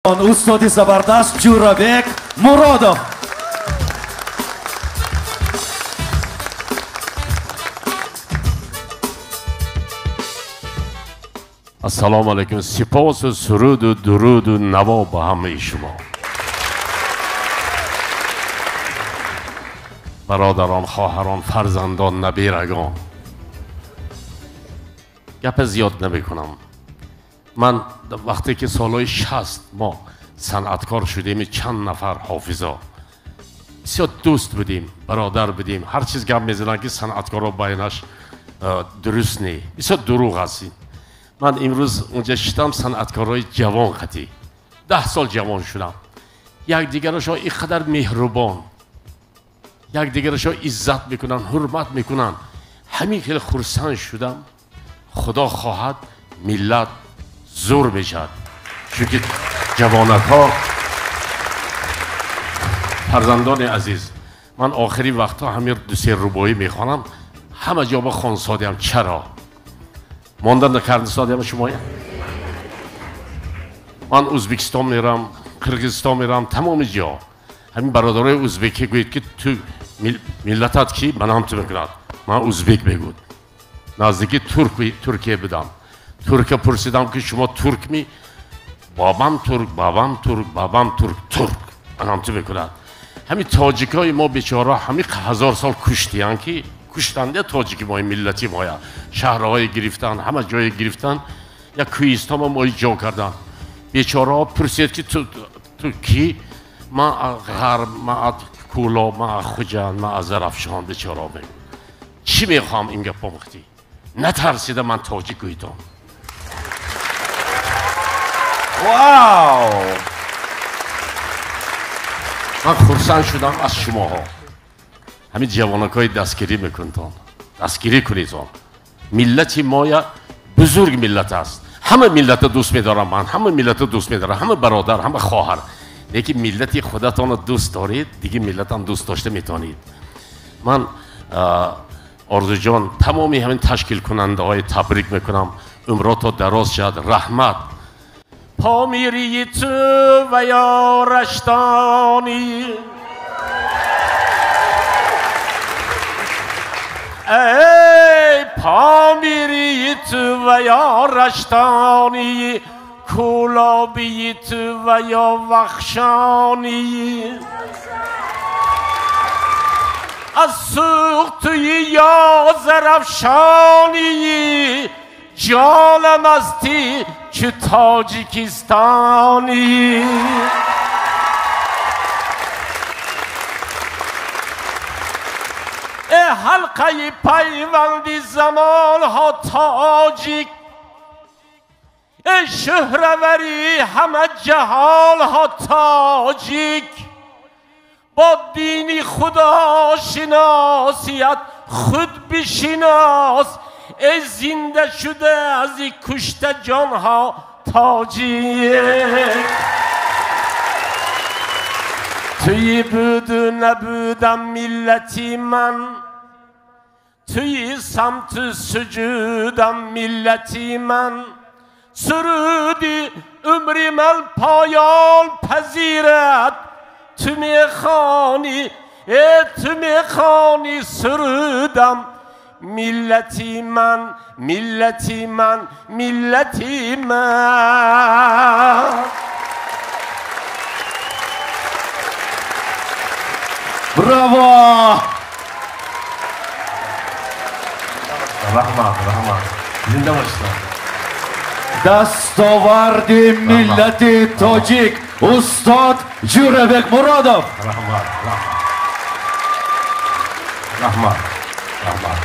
Устоди забардаст Ҷӯрабек Муродов. Ассалому алайкум. Сипосу суруду дуруду наво ба ҳамаи шумо. Бародарон, хоҳарон, фарзандон, набирагон. Гапа зиёд намекунам. Ман вақте ки солҳои 60 мо санъаткор шудем, чанд нафар ҳофизо бисёр дӯст будем, бародар будем. Ҳар чиз гап мезананд, ки санъаткоро байнаш дуруст не, бисёр дурӯғ аст. Ман имрӯз унҷа шитам санъаткорои ҷавон қатӣ, 10 сол ҷавон шудам. Якдигарашо ин қадар меҳрубон, якдигарашо иззат мекунанд, ҳурмат мекунанд. Ҳамин хеле хурсанд шудам. Худо хоҳад, миллат зур мешавад, чунки ҷавонакҳо. Фарзандони азиз, ман охири вақтҳо ҳамин ду-се рубоӣ мехонам, ҳама ҷо ба хонсодиам. Чаро монда накардисодиам шумоя? Ман Ӯзбекистон мерам, Қирғизистон мерам, тамоми ҷо ҳамин бародарои ӯзбекӣ гӯед, ки ту миллатат ки, манам ту мекунад, ман ӯзбек мегӯд. Наздики Туркия будам, турка пурсидам, ки шумо туркми? Бобам турк, бабам турк, бабам турк, турк манам ту мекунад. Ҳамин тоҷикои мо бечора ҳамин 1000 сол куштиянд, ки куштанда тоҷики мои, миллати моя шаҳрҳое гирифтан, ҳама ҷое гирифтан, як кӯҳистома мои ҷо кардан. Бечораҳо пурсид, ки ту кӣ? Ман ғарб, ман аз Кӯлоб, ман аз Хуҷанд, ман аз Зарафшон. Бечораҳо мегӯ, чӣ мехоҳам ин гапо мухтӣ? Натарсида ман тоҷик гӯйдом. Вау! Ман хурсанд шудам аз шумоҳо. Ҳамин ҷавонакҳои дастгирӣ мекунтон, дастгирӣ кунедон. Миллати моя бузург миллат аст. Ҳама миллата дӯст медорам ман, ҳама миллата дӯст медорам, ҳама бародар, ҳама хоҳар. Лекин миллати худатонро дӯст доред, дигар миллатам дӯст дошта метавонед. Ман Орзуҷон, тамоми ҳамин ташкилкунандаҳои табрик мекунам. Умрото дароз шавад. Раҳмат. Помирии ту ва ё раштонӣ, эй помирии ту ва ё раштонӣ, кӯлобии ту ва ё вахшонӣ, аз сӯхтуи ё зарафшонӣ, ҷонам аз ти чу тоҷикистонӣ. Э ҳалқаи пайванди замонҳо тоҷик, э шӯҳравари ҳама ҷаҳонҳо тоҷик, бо дини худошиносият худ бишинос, э зинда шуда аз кушта ҷонҳо тоҷик. Туи буду набудам миллати ман, туи самту суҷудам миллати ман, суруди умри ман поён пазирад, ту мехонӣ, э ту мехонӣ сурудам миллати ман, миллати ман, миллати ман. Браво! Раҳмат, раҳмат. Зинда бошед. Дастоварди миллати тоҷик устод Ҷӯрабек Муродов. Раҳмат, раҳмат. Раҳмат, раҳмат.